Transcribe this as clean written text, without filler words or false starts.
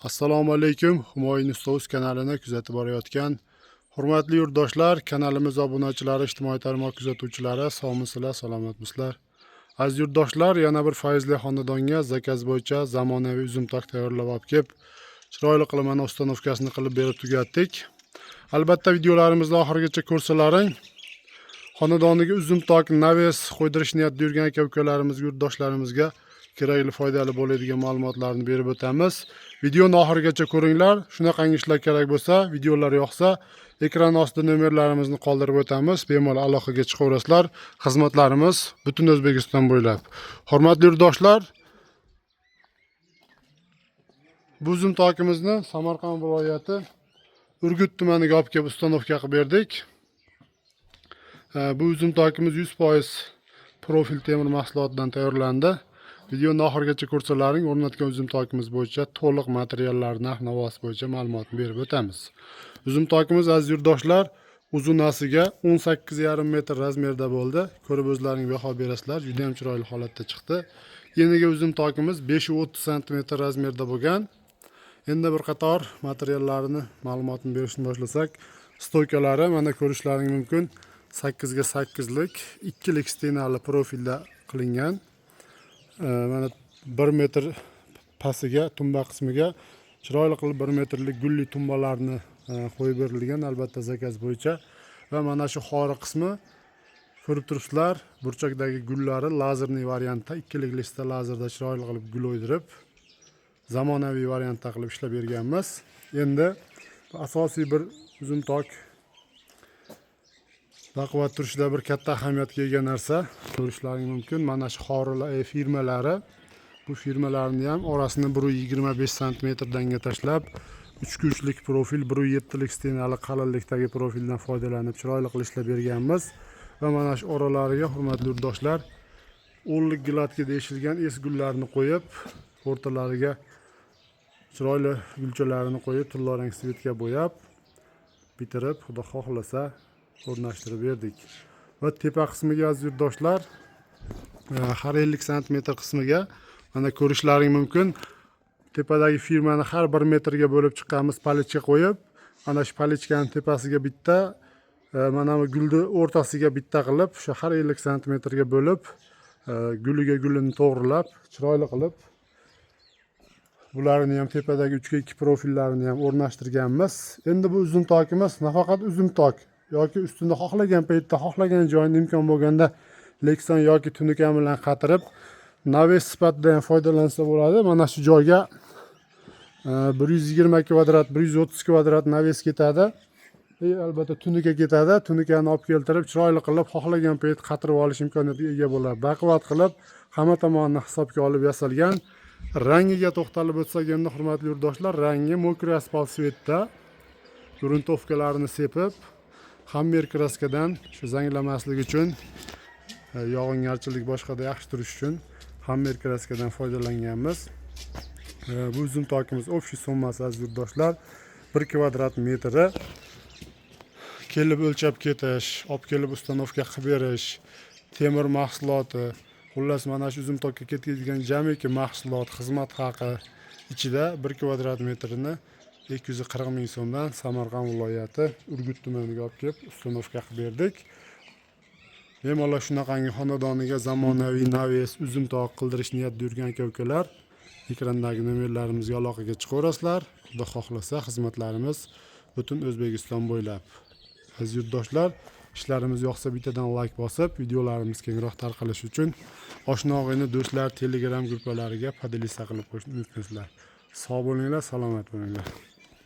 Assalomu alaykum, Humoyun Usta kanalini kuzatib borayotgan hurmatli yurtdoshlar, kanalimiz obunachilari, ijtimoiy tarmoq kuzatuvchilari, sog'misizlar, salomatmisizlar? Aziz yurtdoshlar, yana bir fayzli xonadonga zakaz bo'yicha zamonaviy uzumtok tayyorlab olib kelib, chiroyli qilib mana установка sini qilib berib tugatdik. Albatta videolarimizni oxirigacha ko'rsalaring, xonadoniga uzumtok навес qo'ydirish niyatida yurgan aka ukalarimizga, yurtdoshlarimizga kerakli, foydali bo'ladigan ma'lumotlarni berib o'tamiz. Videoni oxirigacha ko'ringlar. Shunaqangi ishlar kerak bo'lsa, videolar yoqsa, ekran ostida nomerlarimizni qoldirib o'tamiz. Bemalol aloqaga chiqaverasizlar. Xizmatlarimiz butun O'zbekiston bo'ylab. Hurmatli yurtdoshlar, bu uzumtokimizni Samarqand viloyati Urgut tumaniga olib kelib установка qilib berdik. Bu uzumtokimiz 100% profil temir mahsulotidan tayyorlandi. Videoni oxirigacha ko'rsalaring, o'rnatgan uzumtokimiz bo'yicha to'liq materiallar, narx navosi bo'yicha ma'lumotni berib o'tamiz. Uzumtokimiz, aziz yurtdoshlar, uzunasiga 18,5 metr razmerda bo'ldi. Ko'rib o'zlaring baho berasizlar. Juda ham chiroyli holatda chiqdi. Yeniga uzumtokimiz 5,30 santimetr razmerda bo'lgan. Endi bir qator materiallarni ma'lumotini berishni boshlasak, стойка lari mana ko'rishlaring mumkin. 8 ga 8 lik ikkilik стена li profilda qilingan. Mana 1 metr pastiga, tumba qismiga chiroyli qilib 1 metrlik gulli tumbalarni qo'yib berilgan, albatta zakaz bo'yicha. Va mana shu xori qismi ko'rib turibsizlar, burchakdagi gullari лазерный variantda, ikkilik listda lazerda chiroyli qilib gul o'ydirib, zamonaviy variantda qilib ishlab berganmiz. Endi asosiy bir uzumtok baquvvat turishida bir katta ahamiyatga ega narsa, ko'rishlaring mumkin, mana shu xorilar, firmalari. Bu firmalarni ham orasini 1,25 santimetrdanga tashlab, 3 ga 3lik profil, 1,7lik стена li qalinlikdagi profildan foydalanib chiroyli qilib ishlab berganmiz. Va mana shu oralariga, hurmatli yurtdoshlar, 10lik гладкий deyishilgan es gullarni qo'yib, o'rtalariga chiroyli gulchalarini qo'yib, tillarang цвет ga bo'yab bitirib, xudo xohlasa, o'rnashtirib berdik. Va tepa qismiga, aziz yurtdoshlar, har 50 santimetr qismiga mana ko'rishlaring mumkin, tepadagi firmani har 1 metrga bo'lib chiqqanmiz, палочка qo'yib, mana shu палочка ni tepasiga bitta, mana bu gulni o'rtasiga bitta qilib, o'sha har 50 santimetrga bo'lib, guliga gulini to'g'rilab, chiroyli qilib bularni ham tepadagi 3 ga 2 profillarini ham o'rnashtirganmiz. Endi bu uzumtok emas, nafaqat uzumtok yoki ustida xohlagan paytda xohlagan joyini imkon bo'lganda lekson yoki tunuka bilan qatirib, навес sifatida ham foydalansa bo'ladi. Mana shu joyga 120 kvadrat, 130 kvadrat навес ketadi и albatta tunuka ketadi. Tunukani olib keltirib, chiroyli qilib xohlagan payt qatirib olish imkoniyatiga ega bo'ladi. Baquvvat qilib, hamma tomonni hisobga olib yasalgan. Rangiga to'xtalib o'tsak endi, hurmatli yurtdoshlar, rangi мокрый asfalt цвет da, грунтовка larini sepib, hammer краска dan shu zanglamaslik uchun, yog'ingarchilik boshqada yaxshi turishi uchun hammer краска dan foydalanganmiz. Bu uzumtokimiz общий summasi, aziz yurtdoshlar, 1 kvadrat metri kelib o'lchab ketish, olib kelib установка qilib berish, temir mahsuloti, xullas mana shu uzumtokka ketadigan jamiki mahsulot, xizmat haqi ichida 1 kvadrat metrini 240 000 so'mdan Samarqand viloyati Urgut tumaniga olib kelib установка qilib berdik. Bemalol shunaqangi xonadoniga zamonaviy навес, uzumtok qildirish niyatida yurgan aka ukalar ekrandagi nomerlarimizga aloqaga chiqaverasizlar. Xudo xohlasa, xizmatlarimiz butun O'zbekiston bo'ylab. Aziz yurtdoshlar, ishlarimiz yoqsa, bittadan layk bosib, videolarimiz kengroq tarqalishi uchun oshna, og'ayni, do'stlar, Telegram gruppalariga поделиться qilib qo'yishni unutmaysizlar. Sog' bo'linglar, salomat bo'linglar.